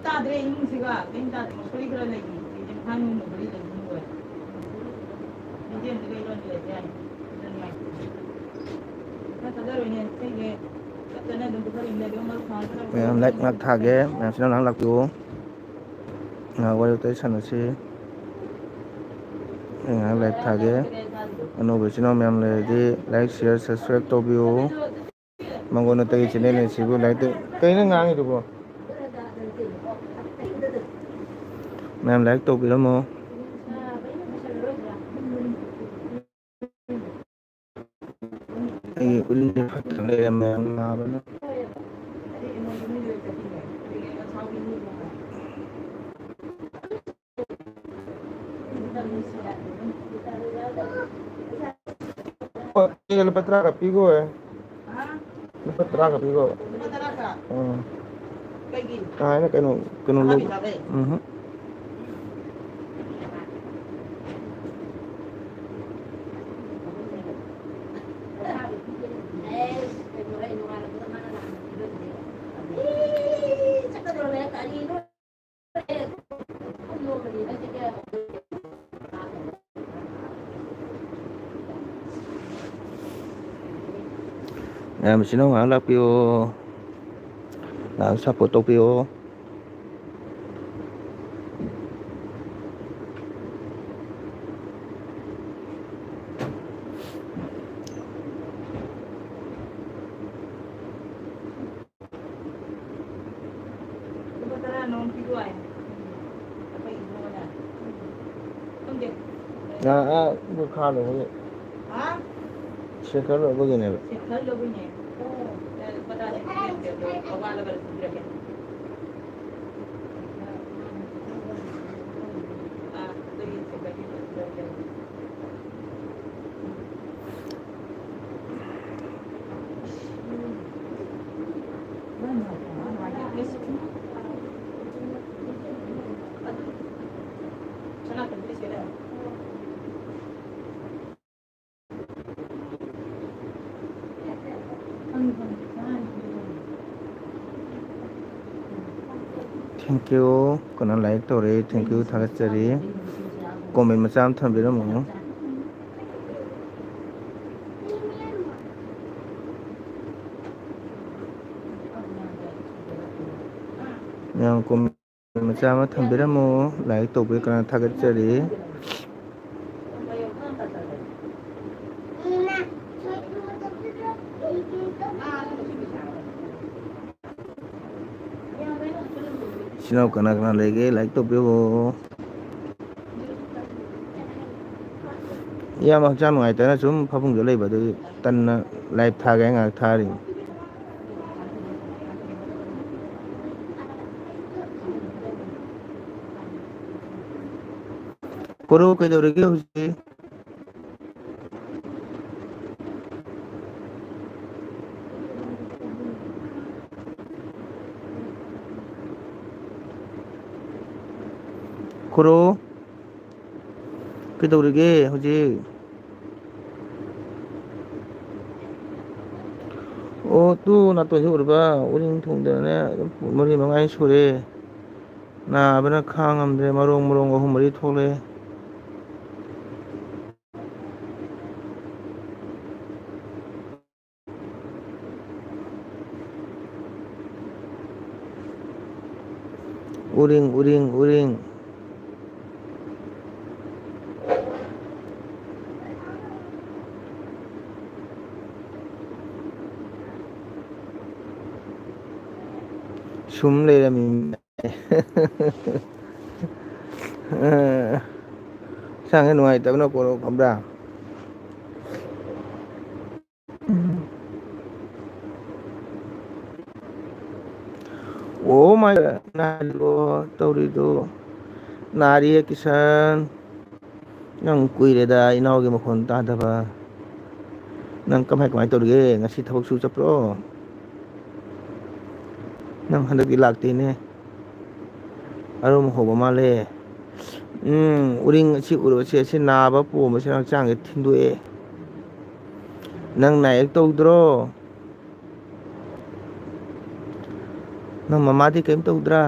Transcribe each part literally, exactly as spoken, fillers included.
ꯇꯥꯗ꯭ꯔꯦ, ꯏꯃꯨꯡꯁꯤꯒ ꯀꯔꯤꯝ ꯇꯥꯗ꯭ꯔꯦ꯫ ꯃꯣꯁꯣꯔꯤ ꯈꯔ ꯂꯩꯔꯤ, ꯏꯝꯐꯥꯜ ꯃꯅꯨꯡ ꯃꯣꯁꯣꯔꯤ ꯂꯩꯕ ꯃꯤ ꯑꯣꯏ꯫ ꯃꯤꯡꯁꯦꯜꯁꯤꯒ ꯏꯔꯣꯟꯕ ꯂꯩꯕ ꯌꯥꯏ꯫ ꯑꯗꯨ ꯅꯨꯡꯉꯥꯏꯇꯦ꯫ ꯈꯔ ꯊꯥꯖꯔꯣꯏꯅꯦ, ꯑꯩꯁꯦ ꯆꯠꯇꯅ ꯑꯗꯨꯝ ꯄꯨꯈꯠꯂꯤꯕꯅꯦ, ꯑꯗꯨꯒ ꯃꯔꯨꯞ ꯐꯪꯉ ꯈꯔ ꯃꯌꯥꯝ ꯂꯥꯏꯛ ꯉꯥꯛ ꯊꯥꯒꯦ, ꯃꯌꯥꯝꯁꯤꯅ ꯉꯥꯏꯍꯥꯛ ꯂꯥꯛꯄꯤꯌꯨ꯫ ꯉꯥꯏꯍꯥꯛ ꯋꯥꯔꯤ ꯋꯥꯇꯥꯏ ꯁꯥꯟꯅꯁꯤ꯫ ꯑꯩ ꯉꯥꯏꯍꯥꯛ ꯂꯥꯏꯛ ꯊꯥꯒꯦ꯫ ꯑꯅꯧꯕ ꯏꯆꯤꯟ ꯏꯅꯥꯎ ꯃꯌꯥꯝ ꯂꯩꯔꯗꯤ ꯂꯥꯏꯛ, ꯁꯤꯌꯔ, ꯁꯕꯁꯀ꯭ꯔꯥꯏꯕ ꯇꯧꯕꯤꯌꯨ꯫ ꯃꯪꯒꯣꯜ ꯅꯠꯇꯒꯤ ꯆꯦꯅꯦꯜꯅꯤ ꯁꯤꯕꯨ ꯂꯥꯏꯔꯤꯛꯇ ꯀꯩꯅꯣ ꯉꯥꯡꯉꯤꯗꯨꯕꯣ? ꯃꯌꯥꯝ ꯂꯥꯏꯛ ꯇꯧꯕꯤꯔꯝꯃꯣ꯫ ꯑꯩꯒꯤ ꯎꯔꯤꯡꯁꯦ ꯐꯠꯇ ꯂꯩꯔꯦ ꯃꯌꯥꯝ ꯅꯥꯕꯅ꯫ ꯂꯨꯄꯥ ꯇꯔꯥꯒ ꯄꯤꯒꯣ꯫ ꯂꯨꯄꯥ ꯇꯔꯥꯒ ꯄꯤꯒꯣ꯫ ꯎꯝ꯫ ꯀꯥꯏꯅ ꯀꯩꯅꯣ, ꯀꯩꯅꯣ ꯂꯧ-, ꯎꯝ꯫ ꯃꯌꯥꯝꯁꯤꯅ ꯉꯥꯏꯍꯥꯛ ꯂꯥꯛꯄꯤꯌꯣ, ꯉꯥꯏꯍꯥꯛ ꯁꯞꯄꯣꯔꯠ ꯇꯧꯕꯤꯌꯣ꯫ ꯂꯨꯄꯥ ꯇꯔꯥ ꯅꯉꯣꯟ ꯄꯤꯔꯛꯑꯣ ꯍꯥꯏ꯫ ꯑꯩꯈꯣꯏ ꯏꯕꯨꯡꯉꯣꯅ꯫ ꯈꯪꯗꯦ꯫ ꯑꯥ, ꯑꯥ, ꯑꯗꯨ ꯈꯥ ꯂꯧꯕꯒꯤ꯫ ꯍꯥ? ꯁꯦꯀꯔ ꯂꯧꯕꯒꯤꯅꯦꯕ꯫ ꯁꯦꯀꯔ ꯂꯧꯕꯒꯤꯅꯦ꯫ ꯑꯣ, ꯂꯨꯄꯥ ꯇꯔꯥ ꯄꯤꯔꯛꯀꯦ, ꯑꯗꯣ ꯋꯥꯠꯂꯒ ꯄꯤꯔꯛꯀꯦ꯫ ꯑꯥ, ꯑꯗꯨꯒꯤ ꯁꯦꯀꯔ ꯄꯤꯔꯛꯀꯦ꯫ Thank you꯫ ꯀꯅꯥ like ꯇꯧꯔꯦ? Thank you, ꯊꯥꯒꯠꯆꯔꯤ꯫ Comment ꯃꯆꯥ ꯑꯃ ꯊꯝꯕꯤꯔꯝꯃꯨ꯫ ꯃꯌꯥꯝ comment ꯃꯆꯥ ꯑꯃ ꯊꯝꯕꯤꯔꯝꯃꯨ꯫ Like ꯇꯧꯕꯤꯌꯨ꯫ ꯀꯅꯥ ꯊꯥꯒꯠꯆꯔꯤ? ꯏꯆꯤꯟ ꯏꯅꯥꯎ ꯀꯅꯥ ꯀꯅꯥ ꯂꯩꯒꯦ? Like ꯇꯧꯕꯤꯌꯣ꯫ ꯏꯌꯥꯝꯕ ꯍꯛꯆꯥꯡ ꯅꯨꯡꯉꯥꯏꯇꯅ ꯁꯨꯝ ꯐꯃꯨꯡꯗ ꯂꯩꯕ ꯑꯗꯨꯒꯤ ꯇꯟꯅ live ꯊꯥꯒꯦ ꯉꯥꯏꯍꯥꯛ ꯊꯥꯔꯤ꯫ ꯀꯣꯔꯧ ꯀꯩꯗꯧꯔꯤꯒꯦ ꯍꯧꯖꯤꯛ? ꯀꯣꯔꯧ ꯀꯩꯗꯧꯔꯤꯒꯦ ꯍꯧꯖꯤꯛ? ꯑꯣ ꯇꯨ ꯅꯥꯇꯣꯟꯁꯤ ꯎꯔꯕ? ꯎꯔꯤꯡ ꯊꯨꯡꯗꯅꯅꯦ ꯑꯗꯨꯝ ꯃꯔꯤ ꯃꯉꯥꯅꯤ ꯁꯨꯔꯦ꯫ ꯅꯥꯕꯅ ꯈꯥꯡꯉꯝꯗ꯭ꯔꯦ꯫ ꯃꯔꯣꯡ ꯃꯔꯣꯡ ꯑꯍꯨꯝ ꯃꯔꯤ ꯊꯣꯛꯂꯛꯑꯦ꯫ ꯎꯔꯤꯡ, ꯎꯔꯤꯡ, ꯎꯔꯤꯡ꯫ ꯁꯨꯝ ꯂꯩꯔꯝꯃꯤ꯫ ꯑ, ꯍꯛꯆꯥꯡꯁꯦ ꯅꯨꯡꯉꯥꯏꯇꯕꯅ ꯀꯣꯔꯣꯛ ꯈꯕ꯭ꯔꯥ? ꯑꯣ ꯃꯥꯏ, ꯅꯥꯔꯤꯕꯣ ꯇꯧꯔꯤꯗꯣ? ꯅꯥꯔꯤꯌꯦ ꯀꯤꯁꯟ꯫ ꯅꯪ ꯀꯨꯏꯔꯦꯗ ꯏꯅꯥꯎꯒꯤ ꯃꯈꯣꯟ ꯇꯥꯗꯕ꯫ ꯅꯪ ꯀꯃꯥꯏ ꯀꯃꯥꯏ ꯇꯧꯔꯤꯒꯦ? ꯉꯁꯤ ꯊꯕꯛ ꯁꯨ ꯆꯠꯄ꯭ꯔꯣ? ꯅꯪ ꯍꯟꯗꯛꯇꯤ ꯂꯥꯛꯇꯦꯅꯦ꯫ ꯑꯔꯨꯝ ꯍꯧꯕ ꯃꯥꯜꯂꯦ꯫ ꯎꯝ, ꯎꯔꯤꯡ ꯑꯁꯤ ꯎꯔꯨꯕꯁꯦ, ꯑꯁꯤ ꯅꯥꯕ ꯄꯣꯝꯕꯁꯤꯅ ꯍꯛꯆꯥꯡꯁꯦ ꯊꯤꯟꯗꯣꯛꯑꯦ꯫ ꯅꯪ ꯅꯥ ꯌꯦꯛ ꯇꯧꯗ꯭ꯔꯣ? ꯅꯪ ꯃꯃꯥꯗꯤ ꯀꯔꯤꯝ ꯇꯧꯗ꯭ꯔꯥ?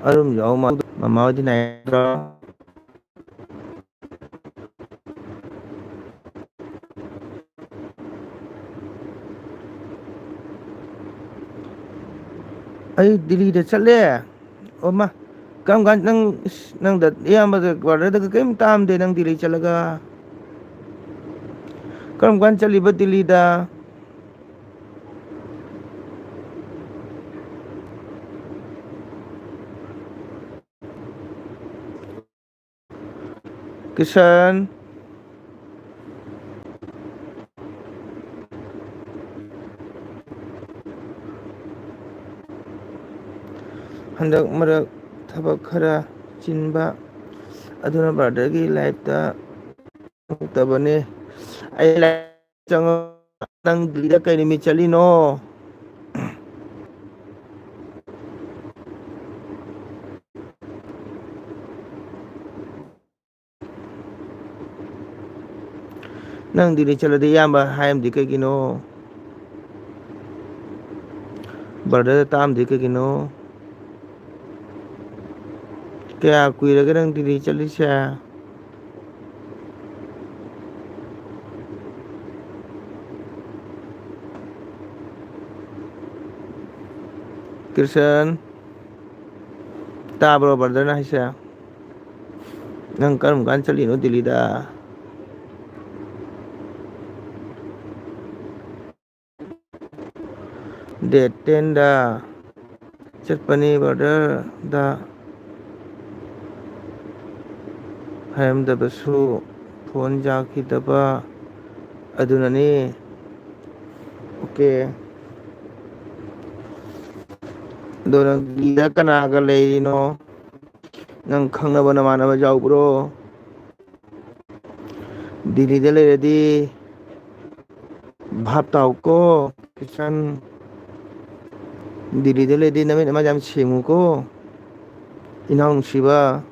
ꯑꯔꯨꯝ ꯌꯥꯎ ꯃꯥ-, ꯃꯃꯥ ꯍꯣꯏꯗꯤ ꯅꯥꯏꯗ꯭ꯔꯣ? ꯑꯩ ꯗꯤꯜꯂꯤꯗ ꯆꯠꯂꯦ꯫ ꯑꯣ ꯃꯥ, ꯀꯔꯝ ꯀꯥꯟ ꯅꯪ, ꯏꯁ, ꯅꯪꯗ, ꯏꯌꯥꯝꯕꯗ, ꯕ꯭ꯔꯗꯔꯗꯒ ꯀꯔꯤꯝ ꯇꯥꯝꯗꯦ ꯅꯪ ꯗꯤꯜꯂꯤ ꯆꯠꯂꯒ? ꯀꯔꯝ ꯀꯥꯟ ꯆꯠꯂꯤꯕ ꯗꯤꯜꯂꯤꯗ? ꯀꯤꯁꯟ꯫ ꯍꯟꯗꯛ ꯃꯔꯛ ꯊꯕꯛ ꯈꯔ ꯆꯤꯟꯕ, ꯑꯗꯨꯅ ꯕ꯭ꯔꯗꯔꯒꯤ ꯂꯥꯏꯐꯇ ꯆꯪꯉꯛꯇꯕꯅꯦ꯫ ꯑꯩ ꯂꯥꯏꯐ ꯆꯪꯉꯛ-, ꯅꯪ ꯗꯤꯜꯂꯤꯗ ꯀꯩ ꯅꯨꯃꯤꯠ ꯆꯠꯂꯤꯅꯣ? ꯅꯪ ꯗꯤꯜꯂꯤ ꯆꯠꯂꯗꯤ ꯏꯌꯥꯝꯕ ꯍꯥꯏꯔꯝꯗꯤ ꯀꯩꯒꯤꯅꯣ? ꯕ꯭ꯔꯗꯔꯗ ꯇꯥꯛꯑꯝꯗꯤ ꯀꯩꯒꯤꯅꯣ? ꯀꯌꯥ ꯀꯨꯏꯔꯒꯦ ꯅꯪ ꯗꯤꯜꯂꯤ ꯆꯠꯂꯤꯁꯦ? ꯀ꯭ꯔꯤꯁꯟ, ꯇꯥꯕ꯭ꯔꯣ ꯕ꯭ꯔꯗꯔꯅ ꯍꯥꯏꯁꯦ? ꯅꯪ ꯀꯔꯝ ꯀꯥꯟ ꯆꯠꯂꯤꯅꯣ ꯗꯤꯜꯂꯤꯗ? ꯗꯦꯠ ꯇꯦꯟꯗ ꯆꯠꯄꯅꯤ ꯕ꯭ꯔꯗꯔꯗ ꯍꯥꯏꯔꯝꯗꯕꯁꯨ ꯐꯣꯟ ꯌꯥꯈꯤꯗꯕ ꯑꯗꯨꯅꯅꯤ꯫ ꯑꯣꯀꯦ꯫ ꯑꯗꯣ ꯅꯪ ꯗꯤꯜꯂꯤꯗ ꯀꯅꯥꯒ ꯂꯩꯔꯤꯅꯣ? ꯅꯪ ꯈꯪꯅꯕ ꯅꯃꯥꯟꯅꯕ ꯌꯥꯎꯕ꯭ꯔꯣ? ꯗꯤꯜꯂꯤꯗ ꯂꯩꯔꯗꯤ ꯚꯥꯞ ꯇꯥꯎꯀꯣ ꯀꯤꯁꯟ꯫ ꯗꯤꯜꯂꯤꯗ ꯂꯩꯔꯗꯤ ꯅꯃꯤꯠ ꯅꯃꯥꯏ ꯌꯥꯝ ꯁꯦꯡꯉꯨꯀꯣ ꯏꯅꯥꯎ ꯅꯨꯡꯁꯤꯕ꯫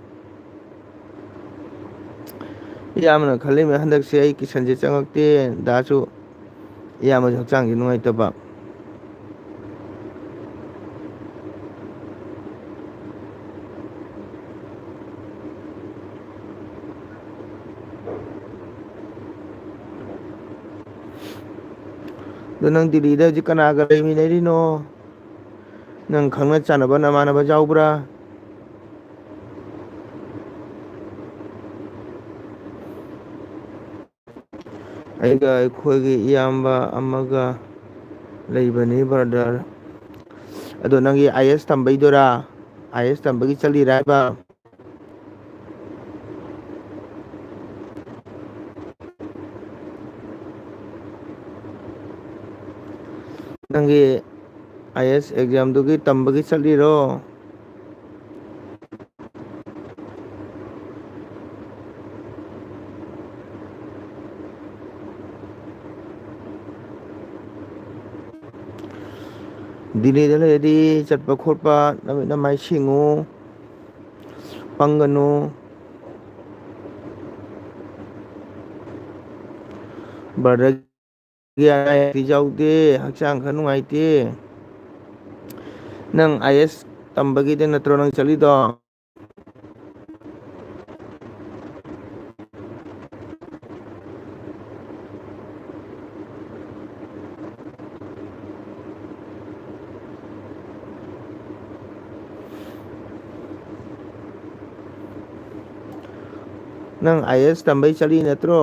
ꯏꯌꯥꯝꯕꯅ ꯈꯜꯂꯤꯕ ꯍꯟꯗꯛꯁꯦ ꯑꯩ ꯀꯤꯁꯟꯁꯦ ꯆꯪꯉꯛꯇꯦ, ꯗꯥꯁꯨ ꯏꯌꯥꯝꯕꯁꯨ ꯍꯛꯆꯥꯡꯁꯦ ꯅꯨꯡꯉꯥꯏꯇꯕ꯫ ꯑꯗꯣ ꯅꯪ ꯗꯤꯜꯂꯤꯗ ꯍꯧꯖꯤꯛ ꯀꯅꯥꯒ ꯂꯩꯃꯤꯟꯅꯔꯤꯅꯣ? ꯅꯪ ꯈꯪꯅ ꯆꯥꯟꯅꯕ ꯅꯃꯥꯟꯅꯕ ꯌꯥꯎꯕ꯭ꯔꯥ? ꯑꯩꯒ ꯑꯩꯈꯣꯏꯒꯤ ꯏꯌꯥꯝꯕ ꯑꯃꯒ ꯂꯩꯕꯅꯤ, ꯕ꯭ꯔꯗꯔ꯫ ꯑꯗꯣ ꯅꯪꯒꯤ ꯑꯥꯏ ꯑꯦꯁ ꯇꯝꯕꯩꯗꯨꯔꯥ? ꯑꯥꯏ ꯑꯦꯁ ꯇꯝꯕꯒꯤ ꯆꯠꯂꯤꯔꯥ ꯍꯥꯏꯕ? ꯅꯪꯒꯤ ꯑꯥꯏ ꯑꯦꯁ ꯑꯦꯛꯖꯥꯝꯗꯨꯒꯤ ꯇꯝꯕꯒꯤ ꯆꯠꯂꯤꯔꯣ? ꯗꯤꯜꯂꯤꯗ ꯂꯩꯔꯗꯤ ꯆꯠꯄ ꯈꯣꯠꯄ, ꯅꯃꯤꯠ ꯅꯃꯥꯏ ꯁꯤꯡꯉꯨ, ꯄꯪꯒꯅꯨ꯫ ꯕ꯭ꯔꯗꯔꯒꯤ ꯑꯅꯥ ꯑꯌꯦꯛꯇꯤ ꯌꯥꯎꯗꯦ, ꯍꯛꯆꯥꯡ ꯈꯔ ꯅꯨꯡꯉꯥꯏꯇꯦ꯫ ꯅꯪ ꯑꯥꯏ ꯑꯦꯁ ꯇꯝꯕꯒꯤꯗ ꯅꯠꯇ꯭ꯔꯣ ꯅꯪ ꯆꯠꯂꯤꯗꯣ? ꯅꯪ ꯑꯥꯏ ꯑꯦꯁ ꯇꯝꯕꯩ ꯆꯠꯂꯤ ꯅꯠꯇ꯭ꯔꯣ?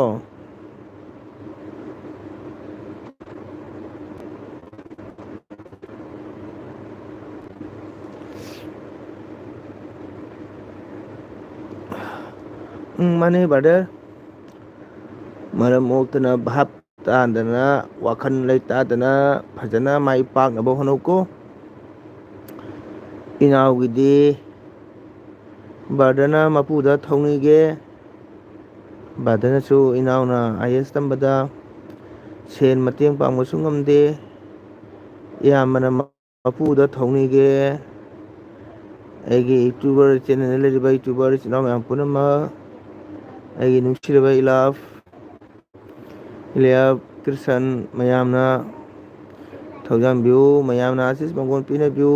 ꯎꯝ, ꯃꯥꯅꯦ, ꯕ꯭ꯔꯗꯔ꯫ ꯃꯔꯝ ꯃꯣꯛꯇꯅ, ꯚꯥꯞ ꯇꯥꯗꯅ, ꯋꯥꯈꯜ ꯂꯩꯇꯥꯗꯅ ꯐꯖꯅ ꯃꯥꯏ ꯄꯥꯛꯅꯕ ꯍꯣꯠꯅꯧꯀꯣ꯫ ꯏꯅꯥꯎꯒꯤꯗꯤ ꯕ꯭ꯔꯗꯔꯅ ꯃꯄꯨꯗ ꯊꯧꯅꯤꯒꯦ꯫ ꯕ꯭ꯔꯗꯔꯅꯁꯨ ꯏꯅꯥꯎꯅ ꯑꯥꯏ ꯑꯦꯁ ꯇꯝꯕꯗ ꯁꯦꯟ ꯃꯇꯦꯡ ꯄꯥꯡꯕꯁꯨ ꯉꯝꯗꯦ꯫ ꯏꯌꯥꯝꯕꯅ ꯃꯄꯨꯗ ꯊꯧꯅꯤꯒꯦ꯫ ꯑꯩꯒꯤ ꯌꯨꯇ꯭ꯌꯨꯕꯔ ꯆꯦꯅꯦꯜꯗ ꯂꯩꯔꯤꯕ ꯌꯨꯇ꯭ꯌꯨꯕꯔ ꯏꯆꯤꯟ ꯏꯅꯥꯎ ꯃꯌꯥꯝ ꯄꯨꯝꯅꯃꯛ, ꯑꯩꯒꯤ ꯅꯨꯡꯁꯤꯔꯕ ꯏꯂꯥꯐ, ꯏꯂꯤꯌꯥꯐ ꯀ꯭ꯔꯤꯁꯟ, ꯃꯌꯥꯝꯅ ꯊꯧꯖꯥꯟꯕꯤꯌꯨ, ꯃꯌꯥꯝꯅ ꯑꯥꯁꯤꯁ ꯃꯪꯒꯣꯜ ꯄꯤꯅꯕꯤꯌꯨ꯫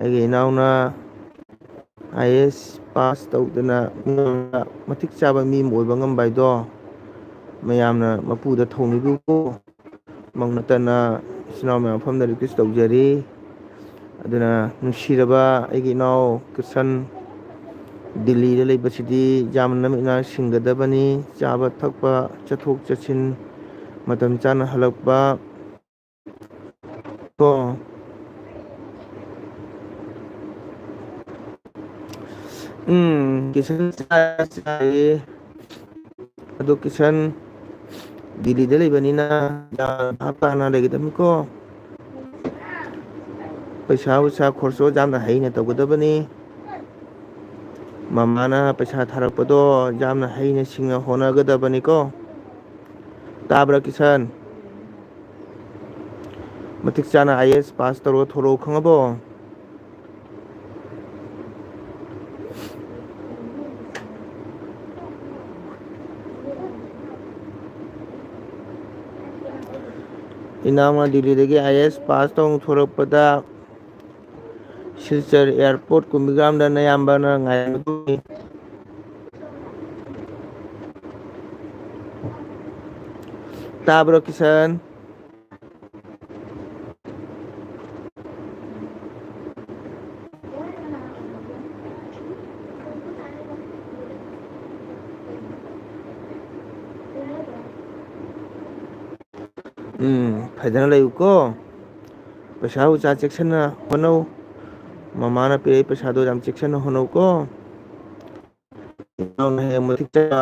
ꯑꯩꯒꯤ ꯏꯅꯥꯎꯅ ꯑꯥꯏ ꯑꯦꯁ ꯄꯥꯁ ꯇꯧꯗꯅ ꯃꯤꯉꯣꯟꯗ ꯃꯇꯤꯛ ꯆꯥꯕ ꯃꯤ ꯑꯃ ꯑꯣꯏꯕ ꯉꯝꯕ ꯍꯥꯏꯗꯣ ꯃꯌꯥꯝꯅ ꯃꯄꯨꯗ ꯊꯧꯅꯤꯕꯤꯌꯨ꯫ ꯃꯧ ꯅꯠꯇꯅ ꯏꯆꯤꯟ ꯏꯅꯥꯎ ꯃꯌꯥꯝ ꯃꯐꯝꯗ request ꯇꯧꯖꯔꯤ꯫ ꯑꯗꯨꯅ ꯅꯨꯡꯁꯤꯔꯕ ꯑꯩꯒꯤ ꯏꯅꯥꯎ ꯀꯤꯁꯟ, ꯗꯤꯜꯂꯤꯗ ꯂꯩꯕꯁꯤꯗꯤ ꯌꯥꯝꯅ ꯅꯛ ꯏꯅꯥ ꯁꯤꯡꯒꯗꯕꯅꯤ꯫ ꯆꯥꯕ ꯊꯛꯄ, ꯆꯠꯊꯣꯛ ꯆꯠꯁꯤꯟ, ꯃꯇꯝ ꯆꯥꯅ ꯍꯜꯂꯛꯄ꯫ ꯀꯣ꯫ ꯎꯝ, ꯀꯤꯁꯟ ꯆꯥꯔꯦ, ꯆꯥꯔꯦ꯫ ꯑꯗꯣ ꯀꯤꯁꯟ ꯗꯤꯜꯂꯤꯗ ꯂꯩꯕꯅꯤꯅ ꯌꯥꯝ ꯚꯥꯞ ꯇꯥꯅ ꯂꯩꯒꯗꯕꯅꯤꯀꯣ꯫ ꯄꯩꯁꯥ ꯅꯨꯡꯁꯥ ꯈꯣꯔꯁꯥ ꯌꯥꯝꯅ ꯍꯩꯅ ꯇꯧꯒꯗꯕꯅꯤ꯫ ꯃꯃꯥꯅ ꯄꯩꯁꯥ ꯊꯥꯔꯛꯄꯗꯣ ꯌꯥꯝꯅ ꯍꯩꯅ ꯁꯤꯡꯅ ꯍꯣꯠꯅꯒꯗꯕꯅꯤꯀꯣ꯫ ꯇꯥꯕ꯭ꯔꯥ ꯀꯤꯁꯟ? ꯃꯇꯤꯛ ꯆꯥꯅ IAS pass ꯇꯧꯔꯒ ꯊꯣꯛꯂꯛꯎ, ꯈꯪꯉꯕꯣ? ꯏꯅꯥꯎꯅ ꯗꯤꯜꯂꯤꯗꯒꯤ IAS pass ꯇꯧ ꯊꯣꯔꯛꯄꯗ ꯁꯤꯜꯆꯔ airport ꯀꯨꯝꯕꯤꯒ꯭ꯔꯥꯝꯗ ꯅꯌꯥꯝꯕꯅ ꯉꯥꯏꯔꯝꯒꯗꯧꯔꯤ꯫ ꯇꯥꯕ꯭ꯔꯣ ꯀꯤꯁꯟ? ꯎꯝ, ꯐꯖꯅ ꯂꯩꯌꯨꯀꯣ꯫ ꯄꯩꯁꯥ ꯅꯨꯡꯁꯥ ꯆꯦꯛꯁꯤꯟꯅ ꯍꯣꯠꯅꯧ꯫ ꯃꯃꯥꯅ ꯄꯤꯔꯛꯏ ꯄꯩꯁꯥꯗꯣ ꯌꯥꯝ ꯆꯦꯛꯁꯤꯟꯅ ꯍꯣꯠꯅꯧꯀꯣ꯫ ꯏꯅꯥꯎꯅ ꯍꯌꯦꯡ ꯃꯇꯤꯛ ꯆꯥꯕ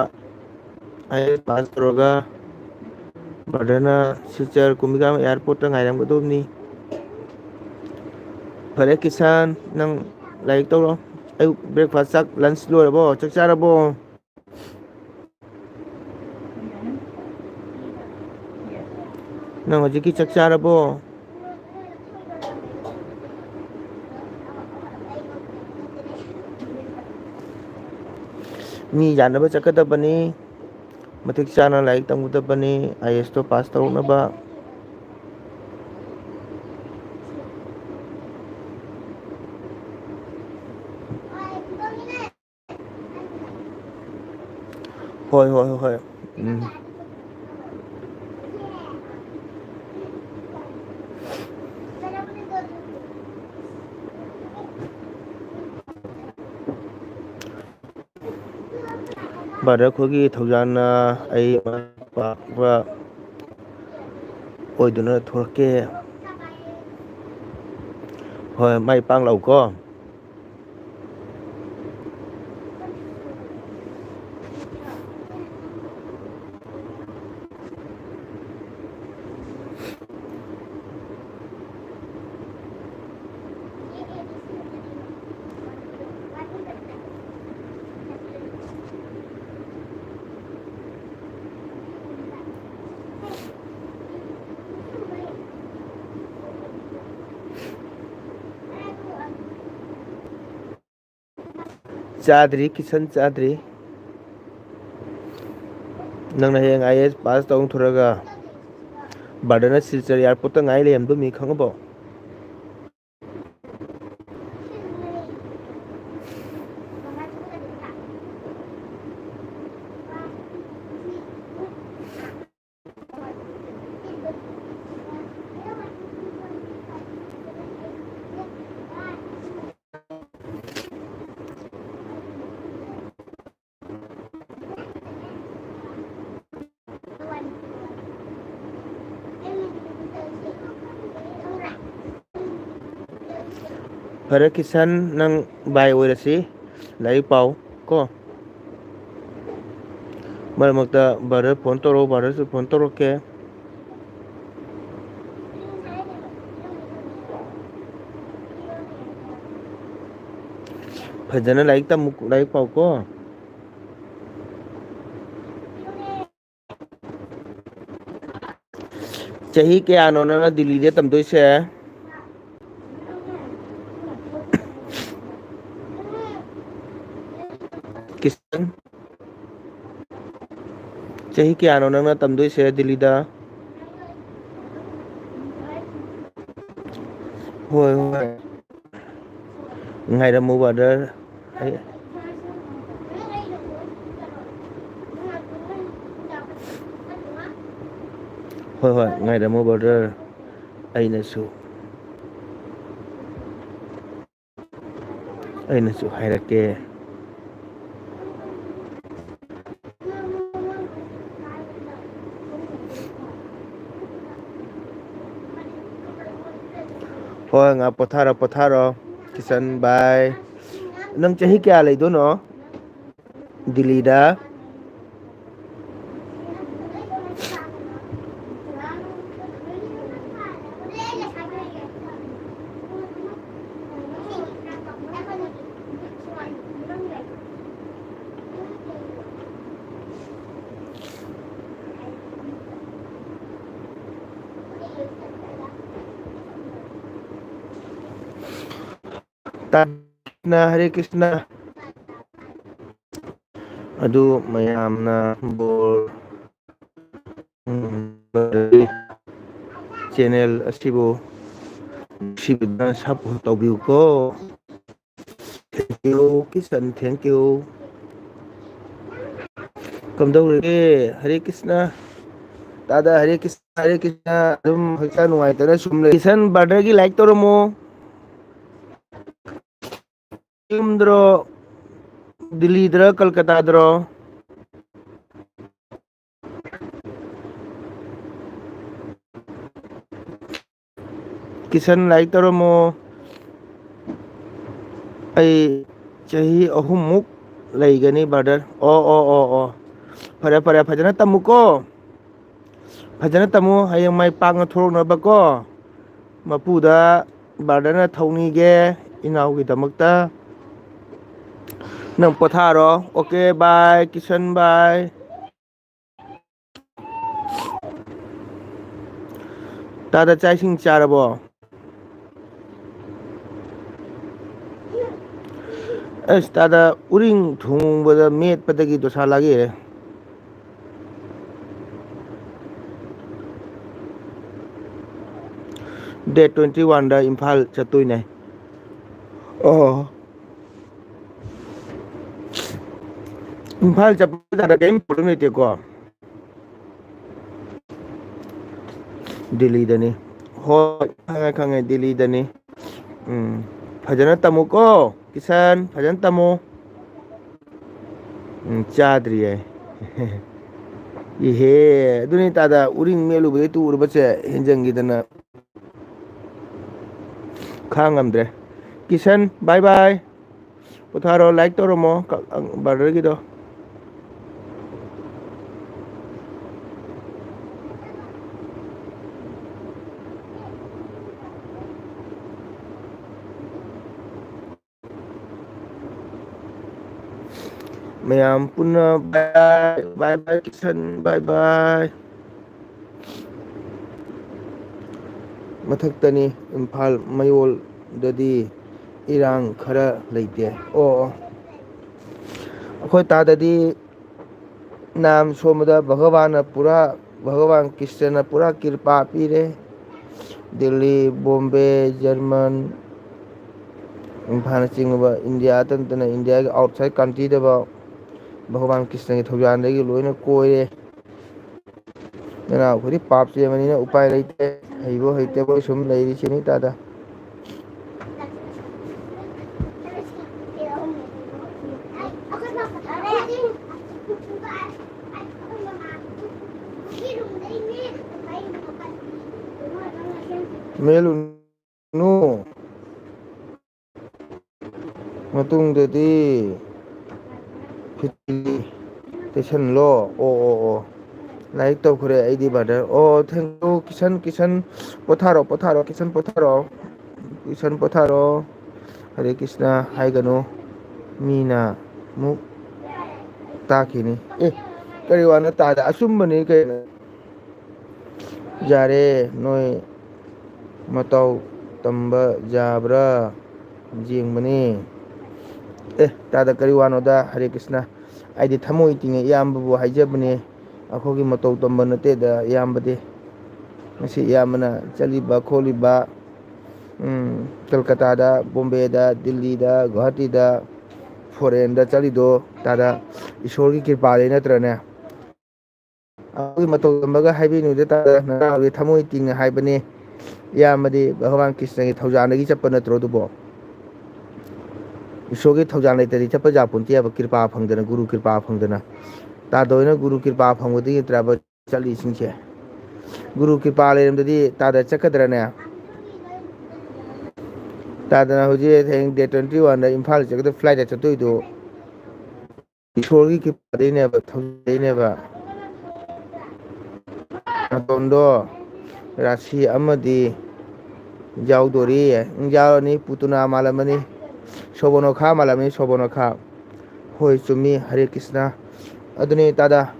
IAS pass ꯇꯧꯔꯒ brotherꯅ ꯁꯤꯜꯆꯔ ꯀꯨꯝꯕꯤꯒ꯭ꯔꯥꯝ airportꯇ ꯉꯥꯏꯔꯝꯒꯗꯧꯕꯅꯤ꯫ ꯐꯔꯦ ꯀꯤꯁꯟ, ꯅꯪ ꯂꯥꯏꯔꯤꯛ ꯇꯧꯔꯣ꯫ ꯑꯌꯨꯛ breakfast, ꯆꯥꯛ, lunch ꯂꯣꯏꯔꯕꯣ? ꯆꯥꯛ ꯆꯥꯔꯕꯣ? ꯅꯪ ꯍꯧꯖꯤꯛꯀꯤ ꯆꯥꯛ ꯆꯥꯔꯕꯣ? ꯃꯤ ꯌꯥꯅꯕ ꯆꯠꯀꯗꯕꯅꯤ꯫ ꯃꯇꯤꯛ ꯆꯥꯅ ꯂꯥꯏꯔꯤꯛ ꯇꯝꯒꯗꯕꯅꯤ꯫ IASꯇꯣ pass ꯇꯧꯔꯛꯅꯕ꯫ ꯍꯣꯏ, ꯍꯣꯏ, ꯍꯣꯏ, ꯍꯣꯏ꯫ ꯎꯝ꯫ ꯕ꯭ꯔꯗꯔ ꯑꯩꯈꯣꯏꯒꯤ ꯊꯧꯖꯥꯟꯅ ꯑꯩ ꯃꯥꯏ ꯄꯥꯛꯄ ꯑꯣꯏꯗꯨꯅ ꯊꯣꯛꯂꯛꯀꯦ꯫ ꯍꯣꯏ, ꯃꯥꯏ ꯄꯥꯛꯂꯥꯎꯀꯣ꯫ ꯆꯥꯗ꯭ꯔꯤ, ꯀꯤꯁꯟ, ꯆꯥꯗ꯭ꯔꯤ꯫ ꯅꯪꯅ ꯍꯌꯦꯡ ꯑꯥꯏ ꯑꯦꯁ ꯄꯥꯁ ꯇꯧꯊꯣꯔꯒ ꯕ꯭ꯔꯗꯔꯅ ꯁꯤꯜꯆꯔ ꯑꯦꯌꯥꯔꯄꯣꯔꯠꯇ ꯉꯥꯏ ꯂꯩꯔꯝꯗꯣꯏ ꯃꯤ ꯈꯪꯉꯕꯣ? ꯐꯔꯦ ꯀꯤꯁꯟ, ꯅꯪ ꯚꯥꯏ ꯑꯣꯏꯔꯁꯤ, ꯂꯥꯏꯔꯤꯛ ꯄꯥꯎ ꯀꯣ꯫ ꯃꯔꯛ ꯃꯔꯛꯇ ꯕ꯭ꯔꯗꯔ ꯐꯣꯟ ꯇꯧꯔꯛꯑꯣ, ꯕ꯭ꯔꯗꯔꯁꯨ ꯐꯣꯟ ꯇꯧꯔꯛꯀꯦ꯫ ꯐꯖꯅ ꯂꯥꯏꯔꯤꯛ ꯇꯝꯃꯨ, ꯂꯥꯏꯔꯤꯛ ꯄꯥꯎꯀꯣ꯫ ꯆꯍꯤ ꯀꯌꯥꯅꯣ ꯅꯪꯅ ꯗꯤꯜꯂꯤꯗ ꯇꯝꯗꯣꯏꯁꯦ? ꯀꯤꯁꯟ, ꯆꯍꯤ ꯀꯌꯥꯅꯣ ꯅꯪꯅ ꯇꯝꯗꯣꯏꯁꯦ ꯗꯤꯜꯂꯤꯗ? ꯍꯣꯏ, ꯍꯣꯏ꯫ ꯉꯥꯏꯔꯝꯃꯨ, ꯕ꯭ꯔꯗꯔ꯫ ꯑꯩ ꯍꯣꯏ, ꯍꯣꯏ, ꯉꯥꯏꯔꯝꯃꯨ, ꯕ꯭ꯔꯗꯔ꯫ ꯑꯩꯅꯁꯨ, ꯑꯩꯅꯁꯨ ꯍꯥꯏꯔꯛꯀꯦ꯫ ꯍꯣꯏ, ꯉꯥꯏꯍꯥꯛ ꯄꯣꯊꯥꯔꯣ, ꯄꯣꯊꯥꯔꯣ꯫ ꯀꯤꯁꯟ, bye꯫ ꯅꯪ ꯆꯍꯤ ꯀꯌꯥ ꯂꯩꯗꯣꯏꯅꯣ ꯗꯤꯜꯂꯤꯗ? ꯀ꯭ꯔꯤꯁꯅ, ꯍꯔꯦ ꯀ꯭ꯔꯤꯁꯅ꯫ ꯑꯗꯨ ꯃꯌꯥꯝꯅ ꯕꯣꯔ, ꯎꯝ, channel ꯑꯁꯤꯕꯨ ꯅꯨꯡꯁꯤꯕꯤꯗꯨꯅ support ꯇꯧꯕꯤꯌꯨꯀꯣ꯫ Thank you, Kisan, thank you꯫ ꯀꯝꯗꯧꯔꯤꯒꯦ? ꯍꯔꯦ ꯀ꯭ꯔꯤꯁꯅ꯫ ꯇꯥꯗ, ꯍꯔꯦ ꯀ꯭ꯔꯤꯁꯅ, ꯍꯔꯦ ꯀ꯭ꯔꯤꯁꯅ꯫ ꯑꯗꯨꯝ ꯍꯛꯆꯥꯡ ꯅꯨꯡꯉꯥꯏꯇꯅ ꯁꯨꯝ ꯂꯩ꯫ ꯀꯤꯁꯟ, brotherꯒꯤ like ꯇꯧꯔꯝꯃꯣ꯫ ꯌꯨꯝꯗ꯭ꯔꯣ, ꯗꯤꯜꯂꯤꯗ꯭ꯔ, ꯀꯜꯀꯇꯥꯗ꯭ꯔꯣ? ꯀꯤꯁꯟ, like ꯇꯧꯔꯝꯃꯣ꯫ ꯑꯩ ꯆꯍꯤ ꯑꯍꯨꯝꯃꯨꯛ ꯂꯩꯒꯅꯤ, brother꯫ ꯑꯣ, ꯑꯣ, ꯑꯣ, ꯑꯣ꯫ ꯐꯔꯦ, ꯐꯔꯦ, ꯐꯖꯅ ꯇꯝꯃꯨꯀꯣ꯫ ꯐꯖꯅ ꯇꯝꯃꯨ, ꯍꯌꯦꯡ ꯃꯥꯏ ꯄꯥꯛꯅ ꯊꯣꯛꯂꯛꯅꯕꯀꯣ꯫ ꯃꯄꯨꯗ brotherꯅ ꯊꯧꯅꯤꯒꯦ, ꯏꯅꯥꯎꯒꯤꯗꯃꯛꯇ꯫ ꯅꯪ ꯄꯣꯊꯥꯔꯣ꯫ Okay, bye, Kisan, bye꯫ ꯇꯥꯗ, ꯆꯥꯛ ꯏꯁꯤꯡ ꯆꯥꯔꯕꯣ? ꯑꯁ, ꯇꯥꯗ, ꯎꯔꯤꯡ ꯊꯨꯡꯕꯗ ꯃꯦꯠꯄꯗꯒꯤ ꯗꯣꯁꯥ ꯂꯥꯛꯑꯦ꯫ Date twenty oneꯗ ꯏꯝꯐꯥꯜ ꯆꯠꯇꯣꯏꯅꯦ꯫ ꯑꯣ꯫ ꯏꯝꯐꯥꯜ ꯆꯠꯄꯗ ꯀꯔꯤꯝ problem ꯂꯩꯇꯦꯀꯣ? ꯗꯤꯜꯂꯤꯗꯅꯤ꯫ ꯍꯣꯏ, ꯈꯪꯉꯦ, ꯈꯪꯉꯦ, ꯗꯤꯜꯂꯤꯗꯅꯤ꯫ ꯎꯝ, ꯐꯖꯅ ꯇꯝꯃꯨꯀꯣ, ꯀꯤꯁꯟ, ꯐꯖꯅ ꯇꯝꯃꯨ꯫ ꯎꯝ, ꯆꯥꯗ꯭ꯔꯤꯌꯦ꯫ ꯏꯍꯦ, ꯑꯗꯨꯅꯤ ꯇꯥꯗ, ꯎꯔꯤꯡ ꯃꯦꯠꯂꯨꯕꯗꯩ ꯇꯨ ꯎꯔꯕꯁꯦ ꯍꯦꯟꯖꯟꯈꯤꯗꯅ꯫ ꯈꯥꯡ ꯉꯝꯗ꯭ꯔꯦ꯫ Kisan, bye bye꯫ ꯄꯣꯊꯥꯔꯣ, like ꯇꯧꯔꯝꯃꯣ꯫ ꯀ-, ꯑꯪ, brotherꯒꯤꯗꯣ꯫ ꯃꯌꯥꯝ ꯄꯨꯟꯅ bye bye, bye bye Kisan, bye bye꯫ ꯃꯊꯛꯇꯅꯤ, Imphal ꯃꯌꯣꯜꯗꯗꯤ ꯏꯔꯥꯡ ꯈꯔ ꯂꯩꯇꯦ꯫ ꯑꯣ, ꯑꯣ꯫ ꯑꯩꯈꯣꯏ ꯇꯥꯗꯗꯤ ꯅꯥꯝ ꯁꯣꯝꯕꯗ ꯚꯒꯋꯥꯟꯅ ꯄꯨꯔꯥ, ꯚꯒꯋꯥꯟ ꯀ꯭ꯔꯤꯁꯅꯅ ꯄꯨꯔꯥ ꯀ꯭ꯔꯤꯄꯥ ꯄꯤꯔꯦ꯫ ꯗꯤꯜꯂꯤ, ꯕꯣꯝꯕꯦ, ꯖꯔꯃꯟ, ꯏꯝꯐꯥꯜꯅꯆꯤꯡꯕ ꯏꯟꯗꯤꯌꯥꯗ ꯅꯠꯇꯅ ꯏꯟꯗꯤꯌꯥꯒꯤ outside countryꯗꯐꯥꯎ ꯚꯒꯋꯥꯟ ꯀ꯭ꯔꯤꯁꯅꯒꯤ ꯊꯧꯖꯥꯜꯗꯒꯤ ꯂꯣꯏꯅ ꯀꯣꯏꯔꯦ꯫ ꯅꯅꯥꯎ ꯑꯩꯈꯣꯏꯗꯤ ꯄꯥꯞ ꯆꯦꯟꯕꯅꯤꯅ ꯎꯄꯥꯏ ꯂꯩꯇꯦ꯫ ꯍꯩꯕꯣ ꯍꯩꯇꯕꯣ ꯁꯨꯝ ꯂꯩꯔꯤꯁꯤꯅꯤ ꯇꯥꯗ꯫ ꯃꯦꯜ ꯎꯅꯨ꯫ ꯃꯇꯨꯡꯗꯗꯤ ꯐꯤꯇꯤ ꯇꯩꯁꯟꯂꯣ꯫ ꯑꯣ, ꯑꯣ, ꯑꯣ꯫ ꯂꯥꯏꯔꯤꯛ ꯇꯧꯈ꯭ꯔꯦ ꯑꯩꯗꯤ, brother꯫ ꯑꯣ, thank you, ꯀꯤꯁꯟ, ꯀꯤꯁꯟ, ꯄꯣꯊꯥꯔꯣ, ꯄꯣꯊꯥꯔꯣ, ꯀꯤꯁꯟ, ꯄꯣꯊꯥꯔꯣ꯫ ꯀꯤꯁꯟ, ꯄꯣꯊꯥꯔꯣ꯫ ꯍꯔꯦ ꯀ꯭ꯔꯤꯁꯅ ꯍꯥꯏꯒꯅꯨ꯫ ꯃꯤꯅ ꯑꯃꯨꯛ ꯇꯥꯈꯤꯅꯤ꯫ ꯑꯦ, ꯀꯔꯤ ꯋꯥꯅꯣ ꯇꯥꯗ? ꯑꯆꯨꯝꯕꯅꯤ ꯀꯩꯅꯣ꯫ ꯌꯥꯔꯦ, ꯅꯣꯏ ꯃꯇꯧ ꯇꯝꯕ ꯌꯥꯕ꯭ꯔꯥ ꯌꯦꯡꯕꯅꯤ꯫ ꯑꯦ, ꯇꯥꯗ ꯀꯔꯤ ꯋꯥꯅꯣꯗ, ꯍꯔꯦ ꯀ꯭ꯔꯤꯁꯅ꯫ ꯑꯩꯗꯤ ꯊꯃꯣꯏ ꯇꯤꯡꯉꯦ ꯏꯌꯥꯝꯕꯕꯨ ꯍꯥꯏꯖꯕꯅꯦ, ꯑꯩꯈꯣꯏꯒꯤ ꯃꯇꯧ ꯇꯝꯕ ꯅꯠꯇꯦꯗ ꯏꯌꯥꯝꯕꯗꯤ꯫ ꯉꯁꯤ ꯏꯌꯥꯝꯕꯅ ꯆꯠꯂꯤꯕ ꯈꯣꯠꯂꯤꯕ, ꯎꯝ, ꯀꯜꯀꯇꯥꯗ, ꯕꯣꯝꯕꯦꯗ, ꯗꯤꯜꯂꯤꯗ, ꯒꯨꯋꯥꯍꯥꯇꯤꯗ, ꯐꯣꯔꯦꯟꯗ ꯆꯠꯂꯤꯗꯣ ꯇꯥꯗ ꯏꯁꯣꯔꯒꯤ ꯀ꯭ꯔꯤꯄꯥꯗꯩ ꯅꯠꯇ꯭ꯔꯅꯦ? ꯑꯩꯈꯣꯏꯒꯤ ꯃꯇꯧ ꯇꯝꯕꯒ ꯍꯥꯏꯕꯤꯅꯨꯗ ꯇꯥꯗ, ꯅꯅꯥꯎꯗꯤ ꯊꯃꯣꯏ ꯇꯤꯡꯅ ꯍꯥꯏꯕꯅꯦ꯫ ꯏꯌꯥꯝꯕꯗꯤ ꯚꯒꯋꯥꯟ ꯀ꯭ꯔꯤꯁꯅꯒꯤ ꯊꯧꯖꯥꯜꯗꯒꯤ ꯆꯠꯄ ꯅꯠꯇ꯭ꯔꯣ ꯑꯗꯨꯕꯣ? ꯏꯁꯣꯔꯒꯤ ꯊꯧꯖꯥꯜ ꯂꯩꯇ꯭ꯔꯗꯤ ꯆꯠꯄ ꯌꯥꯄꯣꯟꯇꯦꯕ, ꯀ꯭ꯔꯤꯄꯥ ꯐꯪꯗꯅ, ꯒꯨꯔꯨ ꯀ꯭ꯔꯤꯄꯥ ꯐꯪꯗꯅ꯫ ꯇꯥꯗ ꯍꯣꯏꯅ ꯒꯨꯔꯨ ꯀ꯭ꯔꯤꯄꯥ ꯐꯪꯕꯗꯒꯤ ꯅꯠꯇ꯭ꯔꯕ ꯆꯠꯂꯤꯁꯤꯡꯁꯦ? ꯒꯨꯔꯨ ꯀ꯭ꯔꯤꯄꯥ ꯂꯩꯔꯝꯗꯗꯤ ꯇꯥꯗ ꯆꯠꯀꯗ꯭ꯔꯅꯦ? ꯇꯥꯗꯅ ꯍꯧꯖꯤꯛ ꯍꯌꯦꯡ ꯗꯦꯠ ꯇ꯭ꯋꯦꯟꯇꯤ ꯋꯥꯟꯗ ꯏꯝꯐꯥꯜ ꯆꯠꯀꯗꯕ ꯐ꯭ꯂꯥꯏꯠꯇ ꯆꯠꯇꯣꯏꯗꯣ ꯏꯁꯣꯔꯒꯤ ꯀ꯭ꯔꯤꯄꯥꯗꯩꯅꯦꯕ, ꯊꯧꯖꯥꯜꯗꯩꯅꯦꯕ꯫ ꯅꯥꯇꯣꯟꯗꯣ ꯔꯥꯁꯤ ꯑꯃꯗꯤ ꯌꯥꯎꯗꯣꯔꯤ꯫ ꯌꯥꯎꯔꯅꯤ, ꯄꯨꯇꯨꯅꯥ ꯃꯥꯜꯂꯝꯃꯅꯤ, ꯁꯣꯕꯣꯅꯣꯈꯥ ꯃꯥꯜꯂꯝꯃꯅꯤ, ꯁꯣꯕꯣꯅꯣꯈꯥ꯫ ꯍꯣꯏ, ꯆꯨꯝꯃꯤ, ꯍꯔꯦ ꯀ꯭ꯔꯤꯁꯅ꯫ ꯑꯗꯨꯅꯤ ꯇꯥꯗ,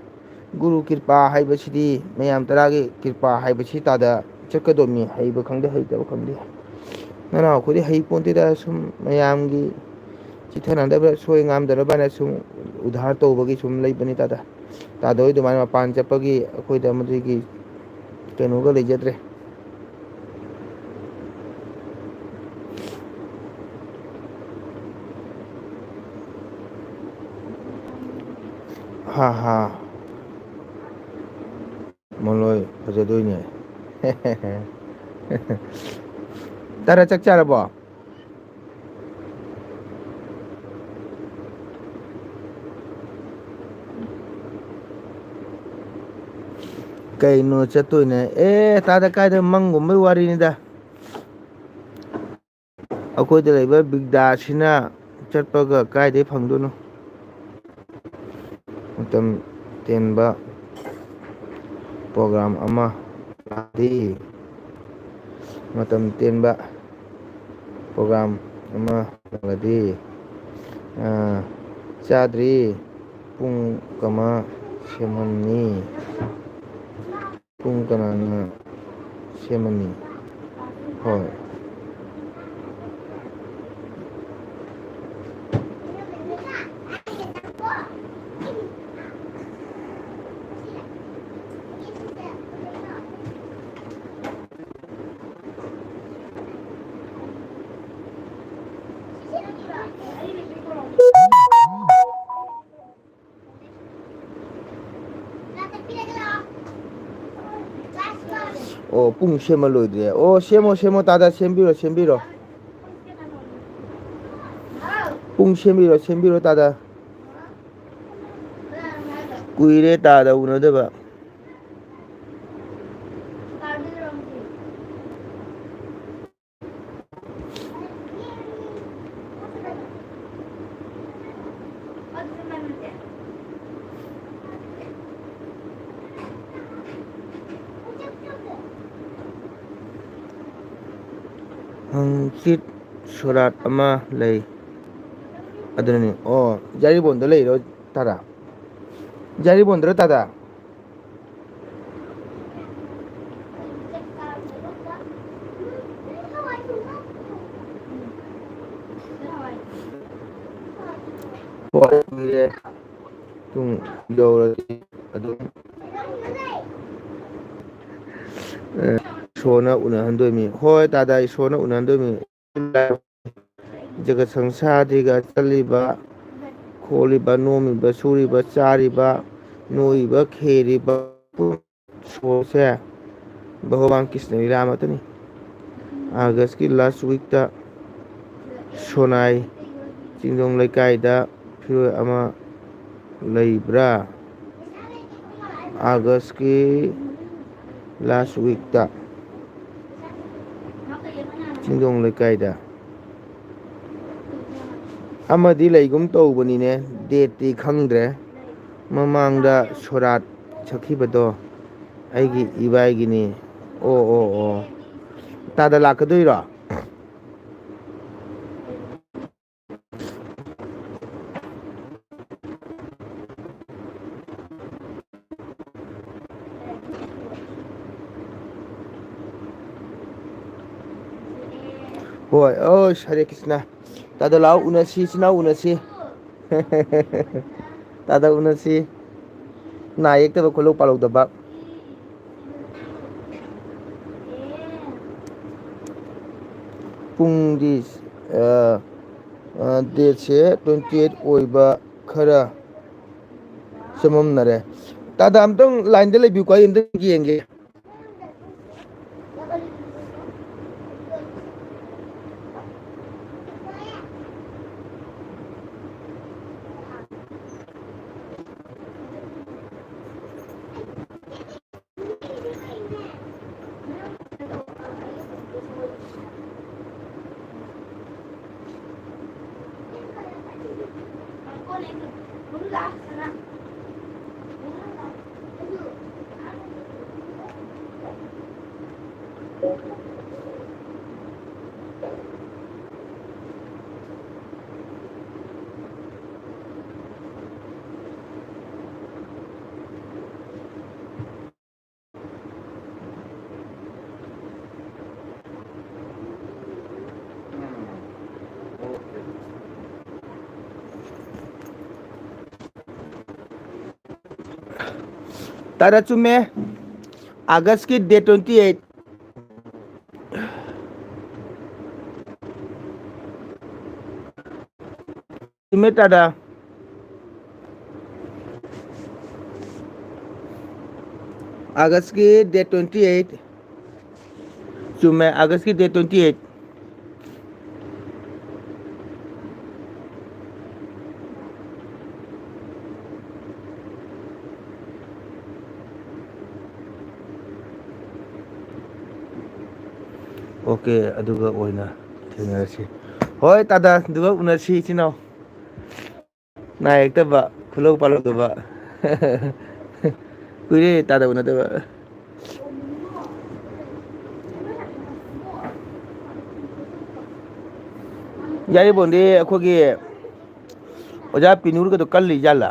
ꯒꯨꯔꯨ ꯀ꯭ꯔꯤꯄꯥ ꯍꯥꯏꯕꯁꯤꯗꯤ, ꯃꯌꯥꯝ ꯇꯔꯥꯒꯤ ꯀ꯭ꯔꯤꯄꯥ ꯍꯥꯏꯕꯁꯤ ꯇꯥꯗ ꯆꯠꯀꯗꯧꯅꯤ, ꯍꯩꯕ ꯈꯪꯗꯦ, ꯍꯩꯇꯕ ꯈꯪꯗꯦ꯫ ꯅꯅꯥꯎ ꯑꯩꯈꯣꯏꯗꯤ ꯍꯩ ꯄꯣꯟꯇꯦꯗ, ꯁꯨꯝ ꯃꯌꯥꯝꯒꯤ ꯆꯤꯠꯊꯅꯗꯕ, ꯁꯣꯏ ꯉꯥꯝꯗꯅꯕꯅ ꯁꯨꯝ ꯎꯙꯥꯔ ꯇꯧꯕꯒꯤ ꯁꯨꯝ ꯂꯩꯕꯅꯤ ꯇꯥꯗ꯫ ꯇꯥꯗ ꯍꯣꯏ ꯑꯗꯨꯃꯥꯏꯅ ꯃꯄꯥꯟ ꯆꯠꯄꯒꯤ ꯑꯩꯈꯣꯏꯗ ꯃꯗꯨꯒꯤ ꯀꯩꯅꯣꯒ ꯂꯩꯖꯗ꯭ꯔꯦ꯫ ꯍꯥ ꯍꯥ꯫ ꯃꯣꯟꯂꯣꯏ ꯐꯖꯗꯣꯏꯅꯦ꯫ ꯇꯥꯗ, ꯆꯥꯛ ꯆꯥꯔꯕꯣ? ꯀꯩꯅꯣ ꯆꯠꯇꯣꯏꯅꯦ? ꯑꯦ, ꯇꯥꯗ, ꯀꯥꯏꯗ ꯃꯪꯒꯨꯝꯕꯩ ꯋꯥꯔꯤꯅꯤꯗ꯫ ꯑꯩꯈꯣꯏꯗ ꯂꯩꯕ ꯕꯤꯒꯗꯥꯁꯤꯅ ꯆꯠꯄꯒ ꯀꯥꯏꯗꯩ ꯐꯪꯗꯣꯏꯅꯣ? ꯃꯇꯝ ꯇꯦꯟꯕ ꯄ꯭ꯔꯣꯒ꯭ꯔꯥꯝ ꯑꯃ ꯂꯥꯛꯂꯤ꯫ ꯃꯇꯝ ꯇꯦꯟꯕ ꯄ꯭ꯔꯣꯒ꯭ꯔꯥꯝ ꯑꯃ ꯂꯥꯛꯂꯗꯤ, ꯑꯥ, ꯆꯥꯗ꯭ꯔꯤ꯫ ꯄꯨꯡ ꯀꯃ ꯁꯦꯝꯍꯟꯅꯤ? ꯄꯨꯡ ꯀꯅꯥꯅ ꯁꯦꯝꯃꯅꯤ? ꯍꯣꯏ꯫ ꯑꯣ, ꯄꯨꯡ ꯁꯦꯝꯃ ꯂꯣꯏꯗ꯭ꯔꯦ꯫ ꯑꯣ, ꯁꯦꯝꯃꯣ, ꯁꯦꯝꯃꯣ, ꯇꯥꯗ, ꯁꯦꯝꯕꯤꯔꯣ, ꯁꯦꯝꯕꯤꯔꯣ꯫ ꯄꯨꯡ ꯁꯦꯝꯕꯤꯔꯣ, ꯁꯦꯝꯕꯤꯔꯣ, ꯇꯥꯗ꯫ ꯀꯨꯏꯔꯦ ꯇꯥꯗ ꯎꯅꯗꯕ꯫ ꯍꯪꯆꯤꯠ ꯁꯣꯔꯥꯠ ꯑꯃ ꯂꯩ꯫ ꯑꯗꯨꯅꯅꯤ꯫ ꯑꯣ, ꯌꯥꯏꯔꯤꯄꯣꯛꯗ ꯂꯩꯔꯣ ꯇꯥꯗ? ꯌꯥꯏꯔꯤꯄꯣꯛꯗꯔꯣ ꯇꯥꯗ? ꯍꯣꯏ, ꯀꯨꯏꯔꯦ꯫ ꯇꯨꯡ ꯌꯧꯔꯗꯤ ꯑꯗꯨꯝ, ꯑꯦ, ꯏꯁꯣꯔꯅ ꯎꯅꯍꯟꯗꯣꯏꯅꯤ꯫ ꯍꯣꯏ ꯇꯥꯗ, ꯏꯁꯣꯔꯅ ꯎꯅꯍꯟꯗꯣꯏꯅꯤ꯫ ꯖꯒꯠ ꯁꯪꯁꯥꯔꯁꯤꯒ ꯆꯠꯂꯤꯕ, ꯈꯣꯠꯂꯤꯕ, ꯅꯣꯝꯃꯤꯕ, ꯁꯨꯔꯤꯕ, ꯆꯥꯔꯤꯕ, ꯅꯣꯏꯔꯤꯕ, ꯈꯦꯔꯤꯕ, ꯁꯣꯁꯦ ꯚꯒꯋꯥꯟ ꯀ꯭ꯔꯤꯁꯅ ꯂꯤꯂꯥ ꯑꯃꯠꯇꯅꯤ꯫ ꯑꯥꯒꯁꯀꯤ ꯂꯥꯁ ꯋꯤꯛꯇ ꯁꯣꯅꯥꯏ ꯆꯤꯡꯗꯣꯡ ꯂꯩꯀꯥꯏꯗ ꯐꯤꯔꯣꯏ ꯑꯃ ꯂꯩꯕ꯭ꯔꯥ? ꯑꯥꯒꯁꯀꯤ ꯂꯥꯁ ꯋꯤꯛꯇ ꯆꯤꯡꯗꯣꯡ ꯂꯩꯀꯥꯏꯗ ꯑꯃꯗꯤ ꯂꯩꯒꯨꯝ ꯇꯧꯕꯅꯤꯅꯦ, ꯗꯦꯠꯇꯤ ꯈꯪꯗ꯭ꯔꯦ꯫ ꯃꯃꯥꯡꯗ ꯁꯣꯔꯥꯠ ꯁꯛꯈꯤꯕꯗꯣ ꯑꯩꯒꯤ ꯏꯕꯥꯏꯒꯤꯅꯤ꯫ ꯑꯣ, ꯑꯣ, ꯑꯣ꯫ ꯇꯥꯗ ꯂꯥꯛꯀꯗꯣꯏꯔꯣ? ꯍꯣꯏ, ꯑꯣ, ꯍꯔꯦ ꯀ꯭ꯔꯤꯁꯅ꯫ ꯇꯥꯗ ꯂꯥꯛꯑꯣ, ꯎꯅꯁꯤ, ꯏꯆꯤꯟ ꯏꯅꯥꯎ ꯎꯅꯁꯤ꯫ ꯇꯥꯗ ꯎꯅꯁꯤ꯫ ꯅꯥ ꯌꯦꯛꯇꯕ ꯈꯣꯠꯂꯧ ꯄꯥꯜꯂꯧꯗꯕ꯫ ꯄꯨꯡꯗꯤ, ꯑ, ꯑ, ꯗꯦꯠꯁꯦ ꯇ꯭ꯋꯦꯟꯇꯤ ꯑꯩꯠ ꯑꯣꯏꯕ ꯈꯔ ꯆꯃꯝꯅꯔꯦ꯫ ꯇꯥꯗ, ꯑꯝꯇꯪ ꯂꯥꯏꯟꯗ ꯂꯩꯕꯤꯌꯨꯀꯣ, ꯑꯩ ꯑꯝꯇꯪ ꯌꯦꯡꯒꯦ꯫ ꯇꯥꯗ, ꯆꯨꯝꯃꯦ꯫ ꯑꯥꯒꯁꯀꯤ date twenty eight꯫ ꯆꯨꯝꯃꯦ, ꯇꯥꯗ꯫ ꯑꯥꯒꯁꯀꯤ date twenty eight꯫ ꯆꯨꯝꯃꯦ, ꯑꯥꯒꯁꯀꯤ date twenty eight꯫ OK, ꯑꯗꯨꯒ ꯑꯣꯏꯅ ꯊꯦꯡꯅꯔꯁꯤ꯫ ꯍꯣꯏ, ꯇꯥꯗ, ꯑꯗꯨꯒ ꯎꯅꯁꯤ, ꯏꯆꯤꯟ ꯏꯅꯥꯎ꯫ ꯅꯥ ꯌꯦꯛꯇꯕ, ꯈꯨꯂꯧ ꯄꯥꯜꯂꯧꯗꯕ꯫ ꯀꯨꯏꯔꯦ ꯇꯥꯗ ꯎꯅꯗꯕ꯫ ꯌꯥꯏꯔꯤꯄꯣꯛꯗꯤ ꯑꯩꯈꯣꯏꯒꯤ ꯑꯣꯖꯥ ꯄꯤꯅꯨꯔꯒꯗꯣ ꯀꯜꯂꯤ ꯖꯥꯠꯂꯥ?